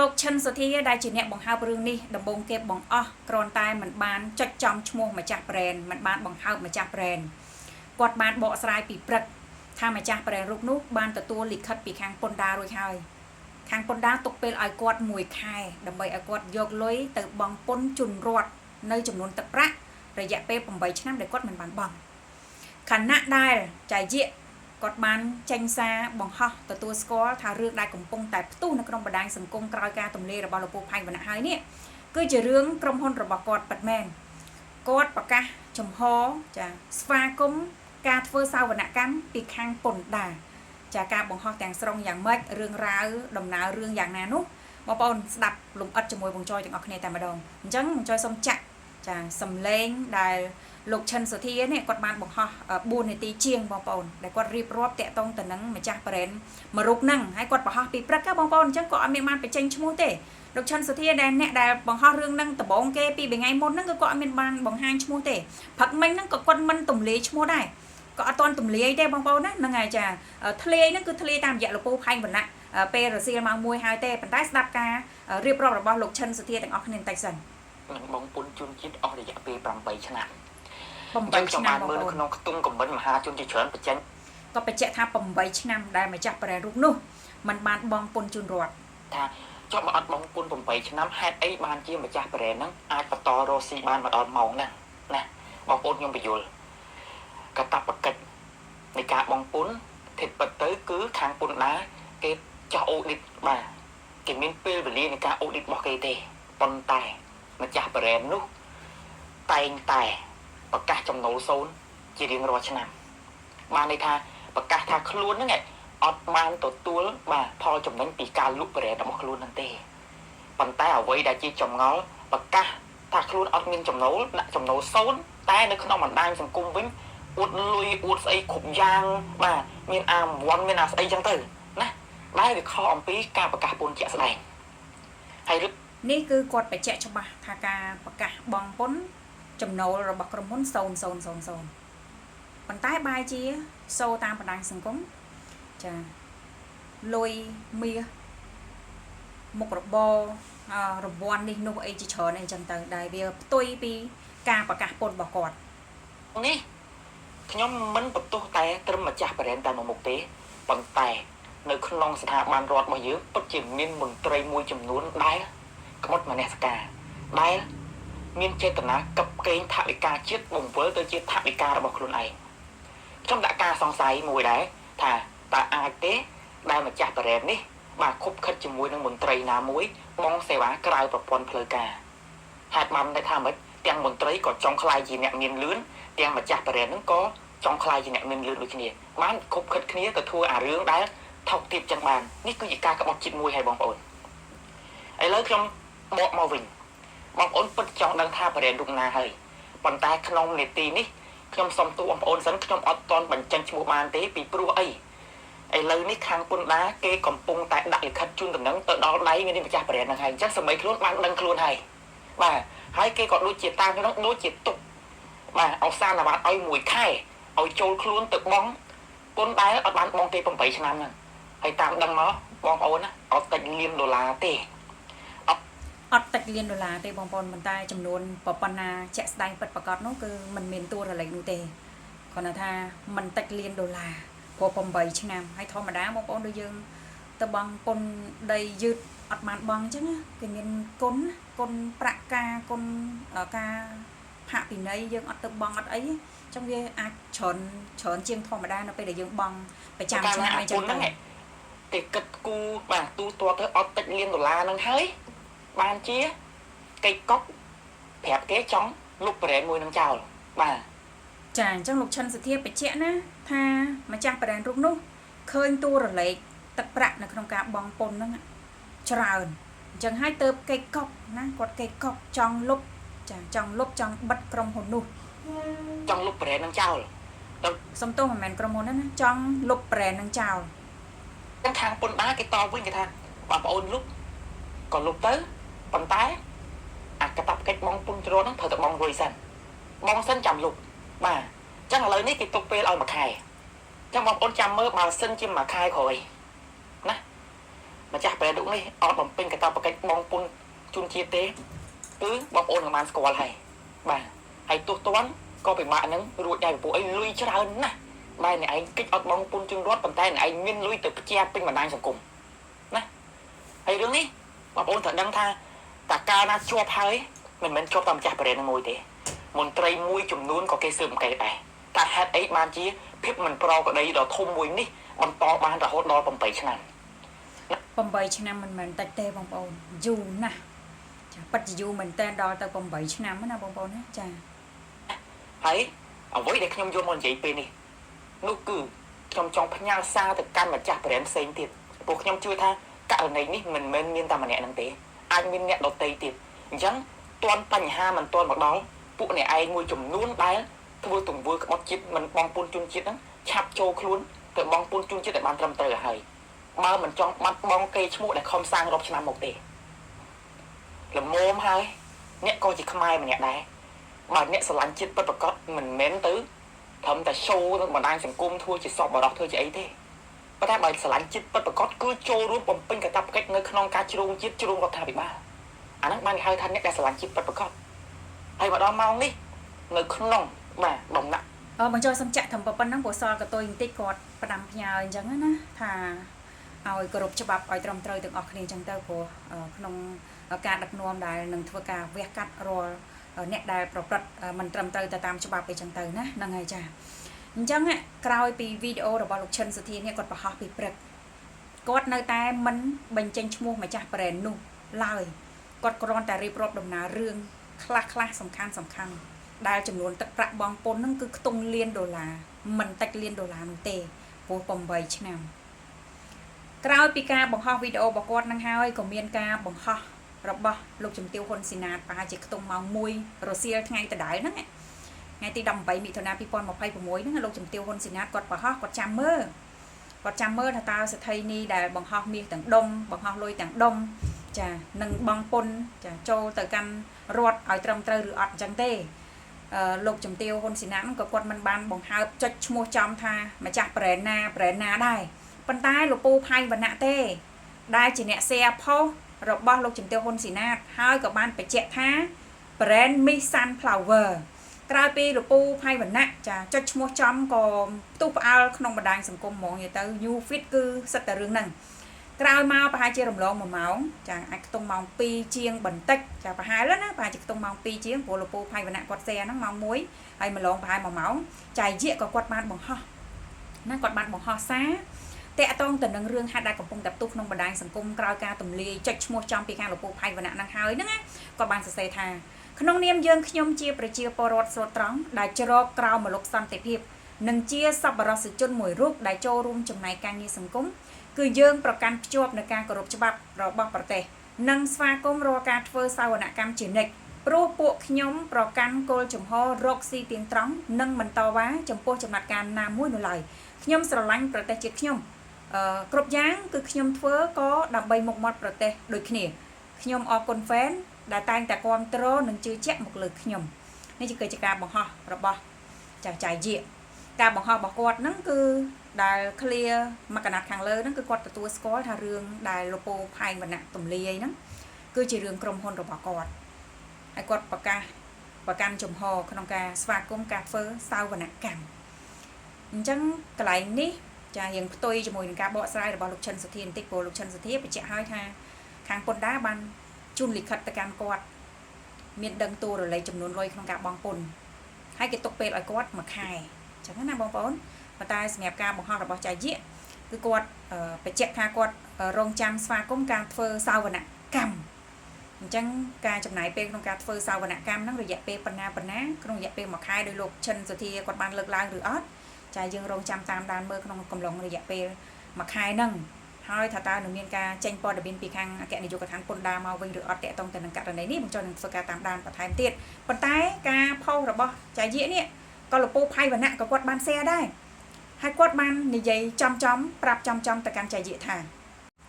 លោកឈិនសុធាដែលជាអ្នកបង្ហើបរឿងនេះដំបូងគេបង្អស់គ្រាន់តែមិនបានចុចចំឈ្មោះម្ចាស់ brand មិនបានបង្ហើបម្ចាស់ brand គាត់បានបកស្រាយពីព្រឹកថាម្ចាស់ brand រូបនោះបានទទួលលិខិតពីខាងពន្ធដាររួចហើយខាងពន្ធដារទុកពេលឲ្យគាត់មួយខែដើម្បីឲ្យគាត់យកលុយទៅបង់ពន្ធជូនរដ្ឋនៅចំនួនទឹកប្រាក់រយៈពេល8ឆ្នាំដែលគាត់មិនបានបង់ខណៈដែលចៃយៈគាត់បានចេញសារបង្ហោះទទួលស្គាល់ថារឿងដែលកំពុងតែផ្ទុះនៅក្នុងបណ្ដាញសង្គមក្រោយការទម្លាយរបស់លោកពូផៃវណ្ណៈហើយនេះគឺជារឿងក្រុមហ៊ុនរបស់គាត់ពិតមែនគាត់ប្រកាសចំហចាស្វាគមន៍ការធ្វើសវនកម្មពីខាងពន្ធដារចាការបង្ហោះទាំងស្រុងយ៉ាងម៉េចរឿងរ៉ាវដំណើររឿងយ៉ាងណានោះបងប្អូនស្ដាប់លំអិតជាមួយបងចយទាំងអស់គ្នាតែម្ដងអញ្ចឹងបងចយសូមចាក់ចាសំឡេងដែលលោកឈិនសុធានេះគាត់បានបង្ហោះ4នាទីជាងបងប្អូនដែលគាត់រៀបរាប់តាក់ទងទៅនឹងម្ចាស់ brand មួយរូបហ្នឹងហើយគាត់បង្ហោះពីព្រឹកបងប្អូនអញ្ចឹងគាត់អត់មានបានបញ្ចេញឈ្មោះទេលោកឈិនសុធាដែលអ្នកដែលបង្ហោះរឿងហ្នឹងដំបូងគេពីថ្ងៃមុនហ្នឹងគឺគាត់អត់មានបានបង្ហាញឈ្មោះទេព្រឹកមិញហ្នឹងក៏គាត់មិនទម្លាយឈ្មោះដែរក៏អត់ទាន់ទម្លាយទេបងប្អូនណាហ្នឹងហើយចាធ្លាយហ្នឹងគឺធ្លាយតាមរយៈលោកពូផែងវណ្ណៈពេលរសៀលម៉ោង1ហើយទេប៉ុន្តែស្ដាប់ការរៀបរាប់របស់លោកឈិនសុធាទាំងអស់គ្នាបន្តិចសិន នឹងបងពុនជូនជាតិអស់រយៈពេល8ឆ្នាំ 8 ខ្ញុំ ឆ្នាំ បានមើលនៅក្នុងខ្ទង់ខមមិនមហាជនជាច្រើនបញ្ចេញ ក៏បញ្ជាក់ថា8ឆ្នាំដែលម្ចាស់ប្រែរូបនោះมันបានបង់ពន្ធជូនរដ្ឋ ថាចុះបើអត់បងពុន8ឆ្នាំហេតុអីបានជាម្ចាស់ប្រែហ្នឹងអាចបន្តរកស៊ីបានមកដល់ម៉ោងហ្នឹងណាបងប្អូនខ្ញុំបញ្យល់កតបកិច្ចនៃការបង់ពន្ធធិតពិតទៅគឺខាងពន្ធដារគេចោះ audit បាទគេមានពេលវេលានៃការ audit របស់គេទេប៉ុន្តែម្ចាស់ប្រែនោះតែងតែប្រកាសចំណូលសូន្យជារៀងរាល់ឆ្នាំបានន័យថាប្រកាសថាខ្លួនហ្នឹងអត់បានទទួលបាទផលចំណេញពីការលក់ប្រេនរបស់ខ្លួនហ្នឹងទេប៉ុន្តែអ្វីដែលជាចម្ងល់ប្រកាសថាខ្លួនអត់មានចំណូលដាក់ចំណូលសូន្យតែនៅក្នុងបណ្ដាញសង្គមវិញអួតលុយអួតស្អីគ្រប់យ៉ាងបាទមានអាមវ័នមានអាស្អីចឹងទៅណាដែលវាខុសអំពីការប្រកាសពន្ធជាក់ស្ដែងហើយរឹក នេះគឺគាត់បញ្ជាក់ច្បាស់ថាការប្រកាសបង់ពន្ធចំណូលរបស់ក្រុមហ៊ុន0000ប៉ុន្តែបែរជាសូតាមបណ្ដាញសង្គមចាលុយមាសមុខរបររង្វាន់នេះនោះអីជាច្រើនអីចឹងទៅដែលវាផ្ទុយពីការប្រកាសពន្ធរបស់គាត់ នេះខ្ញុំមិនបន្ទោសតែត្រឹមម្ចាស់ប្រេនតែមួយមុខទេប៉ុន្តែនៅក្នុងស្ថាប័នរដ្ឋរបស់យើងពិតជាមានមន្ត្រីមួយចំនួនដែលក្បត់មនសិការដែលមានចេតនាកឹបកេងថវិកាជាតិបង្វិលទៅជាថវិការបស់ខ្លួនឯងខ្ញុំដាក់ការសង្ស័យមួយដែរថាតើអាចទេដែលម្ចាស់ប្រេននេះបាទខុបខិតជាមួយនឹងមន្ត្រីណាមួយបងសេវាក្រៅប្រព័ន្ធផ្លូវការហេតុបានតែថាម៉េចទាំងមន្ត្រីក៏ចង់ក្លាយជាអ្នកមានលឿនទាំងម្ចាស់ប្រេនហ្នឹងក៏ចង់ក្លាយជាអ្នកមានលឿនដូចគ្នាបានខុបខិតគ្នាទៅធ្វើអារឿងដែលថោកទាបចឹងបាននេះគឺជាការក្បត់ជាតិមួយហើយបងប្អូនឥឡូវខ្ញុំបកមកវិញបងប្អូនពិតចង់ដឹងថាប្រេនរូបណាហើយប៉ុន្តែក្នុងនេតិនេះខ្ញុំសុំទូបងប្អូនសិនខ្ញុំអត់ទាន់បញ្ចេញឈ្មោះបានទេពីព្រោះអីឥឡូវនេះខាងពន្ធដារគេកំពុងតែដាក់លិខិតជូនដំណឹងទៅដល់ដៃមានម្ចាស់ប្រេនហ្នឹងហើយអញ្ចឹងសម័យខ្លួនបានដឹងខ្លួនហើយបាទហើយគេក៏ដូចជាតាមក្នុងដូចជាទុកបាទអសានវត្តឲ្យមួយខែឲ្យចូលខ្លួនទៅបងពន្ធដែលអត់បានបងទេ8ឆ្នាំហ្នឹងហើយតាមដឹងមកបងប្អូនណាអត់តិចលានដុល្លារទេ អត់តិចលានដុល្លារទេបងប្អូនប៉ុន្តែចំនួនប៉ុណ្ណាជាក់ស្ដែងពិតប្រាកដនោះគឺมันមានតួរលេខនោះទេគ្រាន់តែថាมันតិចលានដុល្លារព្រោះ8ឆ្នាំហើយធម្មតាបងប្អូនដូចយើងទៅបង់ពន្ធដីយឺតអត់បានបង់អញ្ចឹងគេមានគុណគុណប្រាក់ការគុណការផាកពិន័យយើងអត់ទៅបង់អត់អីអញ្ចឹងវាអាចច្រើនច្រើនជាងធម្មតានៅពេលដែលយើងបង់ប្រចាំឆ្នាំអីចឹងទៅ គេគិតគូបាទទូទាត់ទៅអត់តិចលានដុល្លារហ្នឹងហើយបានជាគេកុកប្រាប់គេចង់លុបប្រេនមួយនឹងចោលបាទ ចាអញ្ចឹងលោកឈិនសធាបញ្ជាក់ណាថាម្ចាស់ប្រេនរូបនោះឃើញតួរលេខទឹកប្រាក់នៅក្នុងការបង់ពន្ធហ្នឹងច្រើនអញ្ចឹងហើយទៅគេកុកណាគាត់គេកុកចង់លុបចាចង់លុបចង់បិទក្រុមហ៊ុននោះ ចង់លុបប្រេននឹងចោល សំទោសមិនមែនក្រុមហ៊ុនហ្នឹងណាចង់លុបប្រេននឹងចោល ទាំងខាងពន្ធដារគេតបវិញគេថាបងប្អូនលុបក៏លុបទៅប៉ុន្តែអាកតបកិច្ចបងពន្ធជ្រហ្នឹងត្រូវតែបងលុយសិនបងសិនចាំលុបបាទអញ្ចឹងឥឡូវនេះគេទុកពេលឲ្យមួយខែអញ្ចឹងបងប្អូនចាំមើលបើសិនជាមួយខែក្រោយណា ម្ចាស់ brand រូបនេះអត់បំពេញកាតព្វកិច្ចបងពុនជូនជាតិទេគឺបងប្អូននឹងបានស្គាល់ហើយបាទហើយទោះតន់ក៏ពិបាកនឹងរួចដែរព្រោះអីលុយច្រើនណាស់បែរអ្នកឯងគិតអត់បងពុនជូនរដ្ឋប៉ុន្តែអ្នកឯងមានលុយទៅផ្ជាពេញបណ្ដាញសង្គមណាហើយរឿងនេះបងប្អូនត្រូវដឹងថាតើកាលណាជាប់ហើយមិនមែនជាប់តាមម្ចាស់ brand នឹងមួយទេមន្ត្រីមួយចំនួនក៏គេស៊ើបអង្កេតដែរតើហេតុអីបានជាភាពមិនប្រក្រតីដ៏ធំមួយនេះបន្តបានរហូតដល់8ឆ្នាំ 8ឆ្នាំមិនមែនតិចទេបងប្អូនយូរណាស់ចាពិតជាយូរមែនតើដល់ទៅ8ឆ្នាំណាបងប្អូនណាចា ហើយអ្វីដែលខ្ញុំយកមកនិយាយពេលនេះនោះគឺខ្ញុំចង់ផ្ញើសារទៅកាន់ម្ចាស់ brand ផ្សេងទៀតព្រោះខ្ញុំជឿថាករណីនេះមិនមែនមានតែម្នាក់ហ្នឹងទេអាចមានអ្នកដទៃទៀតអញ្ចឹងទាន់បញ្ហាមិនទាន់មកដល់ពួកអ្នកឯងមួយចំនួនដែលធ្វើទង្វើក្បត់ជាតិមិនបងពុនជនជាតិហ្នឹងឆាប់ចូលខ្លួនទៅបងពុនជនជាតិឲ្យបានត្រឹមត្រូវឲ្យហើយបើមិនចង់បាត់បង់កេរ្តិ៍ឈ្មោះដែលខំសាងរាប់ឆ្នាំមកទេល្មមហើយអ្នកក៏ជាខ្មែរម្នាក់ដែរ បើអ្នកស្រឡាញ់ជាតិពិតប្រាកដមិនមែនទៅត្រឹមតែ show នៅបណ្ដាញសង្គមធ្វើជាសពបរោះធ្វើជាអីទេប៉ុន្តែបើស្រឡាញ់ជាតិពិតប្រាកដគឺចូលរួមបំពេញកាតព្វកិច្ចនៅក្នុងការជ្រោងជាតិជ្រោងរដ្ឋាភិបាលអាហ្នឹងបានគេហៅថាអ្នកដែលស្រឡាញ់ជាតិពិតប្រាកដហើយមកដល់ម៉ោងនេះនៅក្នុងបាទដំណាក់ អឺបងចូលសំចាក់ធ្វើប៉ុណ្ណឹងព្រោះសល់កតុយបន្តិចគាត់ផ្ដាំផ្ញើអញ្ចឹងណាថាឲ្យគោរពច្បាប់ឲ្យត្រឹមត្រូវទាំងអស់គ្នាអញ្ចឹងទៅព្រោះក្នុងការដឹកនាំដែលនឹងធ្វើការវះកាត់រាល់អ្នកដែលប្រព្រឹត្តមិនត្រឹមត្រូវទៅតាមច្បាប់អីចឹងទៅណាហ្នឹងហើយចាអញ្ចឹងក្រោយពីវីដេអូរបស់លោកឈិនសុធានេះគាត់បង្ហោះពីព្រឹកគាត់នៅតែមិនបញ្ចេញឈ្មោះម្ចាស់ brand នោះឡើយគាត់គ្រាន់តែរៀបរាប់ដំណើររឿងខ្លះខ្លះសំខាន់សំខាន់ដែលចំនួនទឹកប្រាក់បង់ពន្ធហ្នឹងគឺខ្ទង់លានដុល្លារមិនតិចលានដុល្លារនោះទេព្រោះ8ឆ្នាំក្រោយពីការបង្ហោះវីដេអូរបស់គាត់នឹងហើយក៏មានការបង្ហោះរបស់លោកជំទាវហ៊ុនស៊ីណាតប្រហែលជាខ្ទង់ម៉ោង1រសៀលថ្ងៃដដែលហ្នឹងថ្ងៃទី18មិថុនា2026ហ្នឹងលោកជំទាវហ៊ុនស៊ីណាតគាត់បង្ហោះគាត់ចាំមើលគាត់ចាំមើលថាតើសេដ្ឋីនេះដែលបង្ហោះមាសទាំងដុំបង្ហោះលុយទាំងដុំចានឹងបងពុនចាចូលទៅកាន់រដ្ឋឲ្យត្រឹមត្រូវឬអត់អញ្ចឹងទេលោកជំទាវហ៊ុនស៊ីណាតក៏គាត់មិនបានបង្ហើបចុចឈ្មោះចំថាម្ចាស់ brand ណា brand ណាដែរប៉ុន្តែលោកពូផៃវណ្ណៈទេ ដែលជាអ្នក share post របស់លោកជំទាវហ៊ុនស៊ីណាតហើយក៏បានបញ្ជាក់ថា brand Miss Sunflower ក្រោយពីលោកពូផៃវណ្ណៈចាចុចឈ្មោះចំក៏ផ្ទុះផ្អើលក្នុងបណ្ដាញសង្គមហ្មងនិយាយទៅ New Feed គឺសិតតែរឿងហ្នឹងក្រោយមកប្រហែលជារំលង1ម៉ោងចាអាចខ្ទង់ម៉ោង2ជាងបន្តិចចាប្រហែលណាប្រហែលជាខ្ទង់ម៉ោង2ជាងព្រោះលោកពូផៃវណ្ណៈគាត់ share ហ្នឹងម៉ោង1ហើយម្លងប្រហែល1ម៉ោងចាយយៈក៏គាត់បានបង្ហោះណាគាត់បានបង្ហោះសារតាក់ទងទៅនឹងរឿងហេតុដែលកំពុងតែផ្ទុះក្នុងបណ្ដាញសង្គមក្រោយការទម្លាយចុចឈ្មោះចំពីខាងលោកពូផៃវណ្ណៈហ្នឹងហើយហ្នឹងណាគាត់បានសរសេរថាក្នុងនាមយើងខ្ញុំជាប្រជាពលរដ្ឋស្លូតត្រង់ដែលជ្រកក្រោមម្លប់សន្តិភាពនិងជាសប្បុរសជនមួយរូបដែលចូលរួមចំណែកការងារសង្គមគឺយើងប្រកាន់ភ្ជាប់នៅការគោរពច្បាប់របស់ប្រទេសនិងស្វាគមន៍រាល់ការធ្វើសវនកម្មជានិច្ចព្រោះពួកខ្ញុំប្រកាន់គោលជំហររកស៊ីទៀងត្រង់និងមិនតវ៉ាចំពោះចំណាត់ការណាមួយនោះឡើយខ្ញុំស្រឡាញ់ប្រទេសជាតិខ្ញុំអឺគ្រប់យ៉ាងគឺខ្ញុំធ្វើក៏ដើម្បីមុខមាត់ប្រទេសដូចគ្នាខ្ញុំអរគុណ fan ដែលតែងតែគ្រប់គ្រងនិងជឿជាក់មកលើខ្ញុំនេះគឺជាការបង្ហោះរបស់ចាស់ចាយយាកការបង្ហោះរបស់គាត់ហ្នឹងគឺដែល clear មកកណាត់ខាងលើហ្នឹងគឺគាត់ទទួលស្គាល់ថារឿងដែលលោកពូផែងវណ្ណៈទំលាយហ្នឹងគឺជារឿងក្រុមហ៊ុនរបស់គាត់ហើយគាត់ប្រកាសប្រកាន់ចំហក្នុងការស្វាគមន៍ការធ្វើសវនកម្មអញ្ចឹងកន្លែងនេះចារៀងផ្ទុយជាមួយនឹងការបកស្រាយរបស់លោកឈិនសុធាបន្តិចព្រោះលោកឈិនសុធាបញ្ជាក់ឲ្យថាខាងពន្ធដារបានជូនលិខិតទៅកាន់គាត់មានដឹងតួរលេខចំនួនលុយក្នុងការបង់ពន្ធហើយគេទុកពេលឲ្យគាត់មួយខែអញ្ចឹងណាបងប្អូនប៉ុន្តែសម្រាប់ការបង្ហោះរបស់ចាយៈគឺគាត់បញ្ជាក់ថាគាត់រងចាំស្វាគមន៍ការធ្វើសវនកម្មអញ្ចឹងការចំណាយពេលក្នុងការធ្វើសវនកម្មហ្នឹងរយៈពេលប៉ុណ្ណាប៉ុណ្ណាក្នុងរយៈពេលមួយខែដោយលោកឈិនសុធាគាត់បានលើកឡើងឬអត់ចាយើងរងចាំតាមដានមើលក្នុងកំឡុងរយៈពេលមួយខែហ្នឹងហើយថាតើនឹងមានការចេញព័ត៌មានពីខាងអគ្គនាយកដ្ឋានពន្ធដារមកវិញឬអត់តាក់ទងទៅនឹងករណីនេះបងចង់នឹងធ្វើការតាមដានបន្ថែមទៀតប៉ុន្តែការផុសរបស់ចាយៈនេះក៏លោកពូផៃវណ្ណៈក៏គាត់បាន share ដែរហើយគាត់បាននិយាយចំចំប្រាប់ចំចំទៅកាន់ចាយៈថា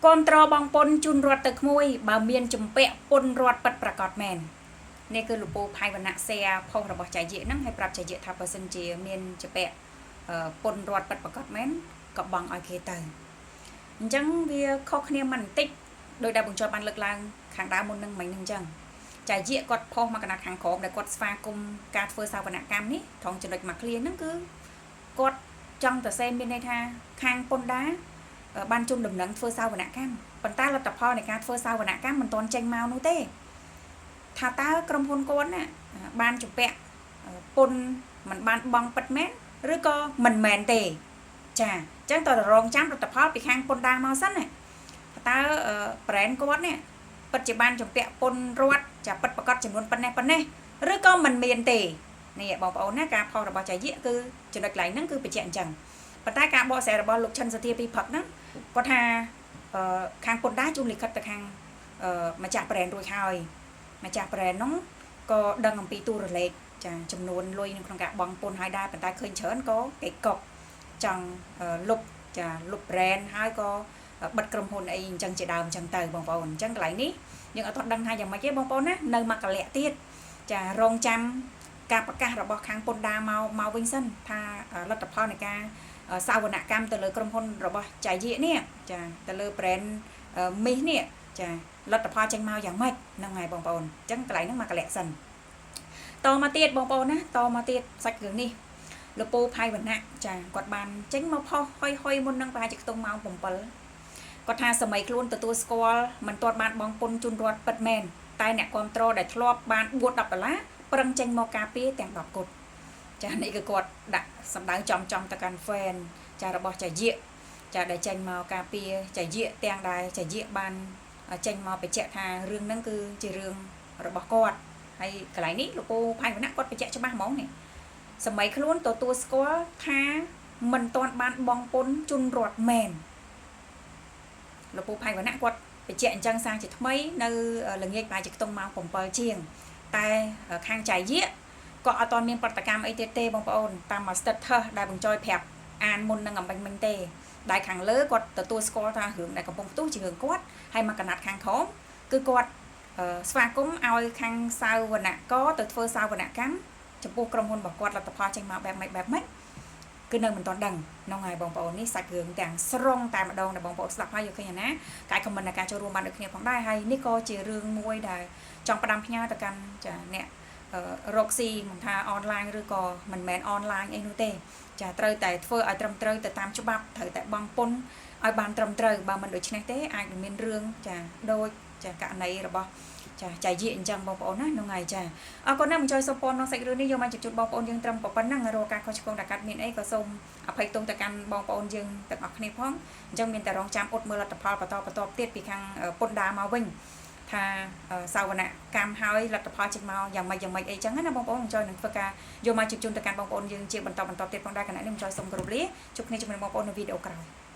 គាំទ្របងពុនជូនរដ្ឋទៅក្មួយបើមានជំពាក់ពុនរដ្ឋពិតប្រកបមែននេះគឺលោកពូផៃវណ្ណៈ share ផុសរបស់ចាយៈហ្នឹងហើយប្រាប់ចាយៈថាបើសិនជាមានជំពាក់ពុនរដ្ឋពិតប្រកបមែនក៏បង់ឲ្យគេទៅអញ្ចឹងវាខុសគ្នាមិនបន្តិច ដោយដែលបងចយបានលើកឡើងខាងដើមមុននឹងមិញនឹងអញ្ចឹងចាយៀកគាត់ផុសមកកណាត់ខាងក្រោមដែលគាត់ស្វាគមន៍ការធ្វើសវនកម្មនេះត្រង់ចំណុចមួយឃ្លាហ្នឹងគឺគាត់ចង់ទៅសេមានន័យថាខាងពន្ធដារបានជូនដំណឹងធ្វើសវនកម្មប៉ុន្តែលទ្ធផលនៃការធ្វើសវនកម្មមិនទាន់ចេញមកនោះទេថាតើក្រុមហ៊ុនគាត់ណាបានជំពាក់ពន្ធមិនបានបង់ពិតមែនឬក៏មិនមែនទេចាអញ្ចឹងតើរងចាំលទ្ធផលពីខាងពន្ធដារមកសិនណាតើ brand គាត់នេះពិតជាបានជំពាក់ពន្ធរដ្ឋចាពិតប្រកបចំនួនប៉ុណ្ណេះប៉ុណ្ណេះឬក៏មិនមានទេនេះបងប្អូនណាការផុសរបស់ចាយៀកគឺចំណុចកន្លែងហ្នឹងគឺបញ្ជាក់អញ្ចឹងប៉ុន្តែការបកស្រាយរបស់លោកឈិនសធាពីព្រឹកហ្នឹងគាត់ថាខាងពន្ធដារជូនលិខិតទៅខាងម្ចាស់ brand រួចហើយម្ចាស់ brand ហ្នឹងក៏ដឹងអំពីទូរលេខចាចំនួនលុយនៅក្នុងការបង់ពន្ធហើយដែរប៉ុន្តែឃើញច្រើនក៏គេកុកចង់លុបចាលុប brand ហើយក៏បិទក្រុមហ៊ុនអីអញ្ចឹងជាដើមអញ្ចឹងទៅបងប្អូនអញ្ចឹងកន្លែងនេះយើងអត់ទាន់ដឹងថាយ៉ាងម៉េចទេបងប្អូនណានៅមួយកលៈទៀតចារងចាំការប្រកាសរបស់ខាងពន្ធដារមកមកវិញសិនថាលទ្ធផលនៃការសវនកម្មទៅលើក្រុមហ៊ុនរបស់ចាយៀកនេះចាទៅលើ brand មីសនេះចាលទ្ធផលចេញមកយ៉ាងម៉េចហ្នឹងហើយបងប្អូនអញ្ចឹងកន្លែងហ្នឹងមកកលៈសិនតមកទៀតបងប្អូនណាតមកទៀតសាច់រឿងនេះលោកពូផៃវណ្ណៈចាគាត់បានចេញមកផុសហុយហុយមុននឹងប្រហែលជាខ្ទង់ម៉ោង7គាត់ថាសម័យខ្លួនទទួលស្គាល់មិនទាន់បានបងពុនជូនរដ្ឋពិតមែនតែអ្នកគ្រប់គ្រងដែលធ្លាប់បាន4 10ដុល្លារប្រឹងចេញមកការពារទាំង10គត់ចានេះគឺគាត់ដាក់សម្ដៅចំចំទៅកាន់ fan ចារបស់ចាយៀកចាដែលចេញមកការពារចាយៀកទាំងដែលចាយៀកបានចេញមកបញ្ជាក់ថារឿងហ្នឹងគឺជារឿងរបស់គាត់ហើយកន្លែងនេះលោកពូផៃវណ្ណៈគាត់បញ្ជាក់ច្បាស់ហ្មងនេះសម័យខ្លួនទទួលស្គាល់ថាមិនទាន់បានបងពុនជូនរដ្ឋមែនលោកពូផៃវណ្ណៈគាត់បញ្ជាក់អញ្ចឹងសារជាថ្មីនៅល្ងាចប្រហែលជាខ្ទង់ម៉ោង7ជាងតែខាងចៃយៈក៏អត់ទាន់មានប្រតិកម្មអីទៀតទេបងប្អូនតាមមួយ status ដែលបង្ចយប្រាប់អានមុននឹងអំបញ្ញមិញទេដែលខាងលើគាត់ទទួលស្គាល់ថារឿងដែលកំពុងផ្ទុះជារឿងគាត់ហើយមកកណាត់ខាងក្រោមគឺគាត់ស្វាគមន៍ឲ្យខាងសាវនករទៅធ្វើសាវនកម្មចំពោះក្រុមហ៊ុនរបស់គាត់លទ្ធផលចេញមកបែបម៉េចបែបម៉េចគឺនៅមិនទាន់ដឹងហ្នឹងហើយបងប្អូននេះសាច់រឿងទាំងស្រុងតែម្ដងដែលបងប្អូនស្ដាប់ហើយយកឃើញណាការ comment នៃការចូលរួមបានដូចគ្នាផងដែរហើយនេះក៏ជារឿងមួយដែលចង់ផ្ដាំផ្ញើទៅកាន់ចាអ្នករកស៊ីមិនថាអនឡាញឬក៏មិនមែនអនឡាញអីនោះទេចាត្រូវតែធ្វើឲ្យត្រឹមត្រូវទៅតាមច្បាប់ត្រូវតែបង់ពន្ធឲ្យបានត្រឹមត្រូវបើមិនដូច្នេះទេអាចនឹងមានរឿងចាដូចចាករណីរបស់ចាចាយៀកអញ្ចឹងបងប្អូនណាហ្នឹងហើយចាអរគុណណាស់មកជួយសូមពរក្នុងសាច់រឿងនេះយកមកជជែកបងប្អូនយើងត្រឹមប៉ុណ្ណឹងរកការខុសឆ្គងដែលកាត់មានអីក៏សូមអភ័យទោសទៅកាន់បងប្អូនយើងទាំងអស់គ្នាផងអញ្ចឹងមានតែរងចាំអត់មើលលទ្ធផលបន្តបន្តទៀតពីខាងពន្ធដារមកវិញថាសាវនកម្មហើយលទ្ធផលចេញមកយ៉ាងម៉េចយ៉ាងម៉េចអីចឹងណាបងប្អូនខ្ញុំចង់នឹងធ្វើការយកមកជជូនទៅកាន់បងប្អូនយើងជាបន្តបន្តទៀតផងដែរគណៈនេះខ្ញុំចង់សូមគោរពលាជួបគ្នាជាមួយបងប្អូននៅវីដេអូក្រោយ។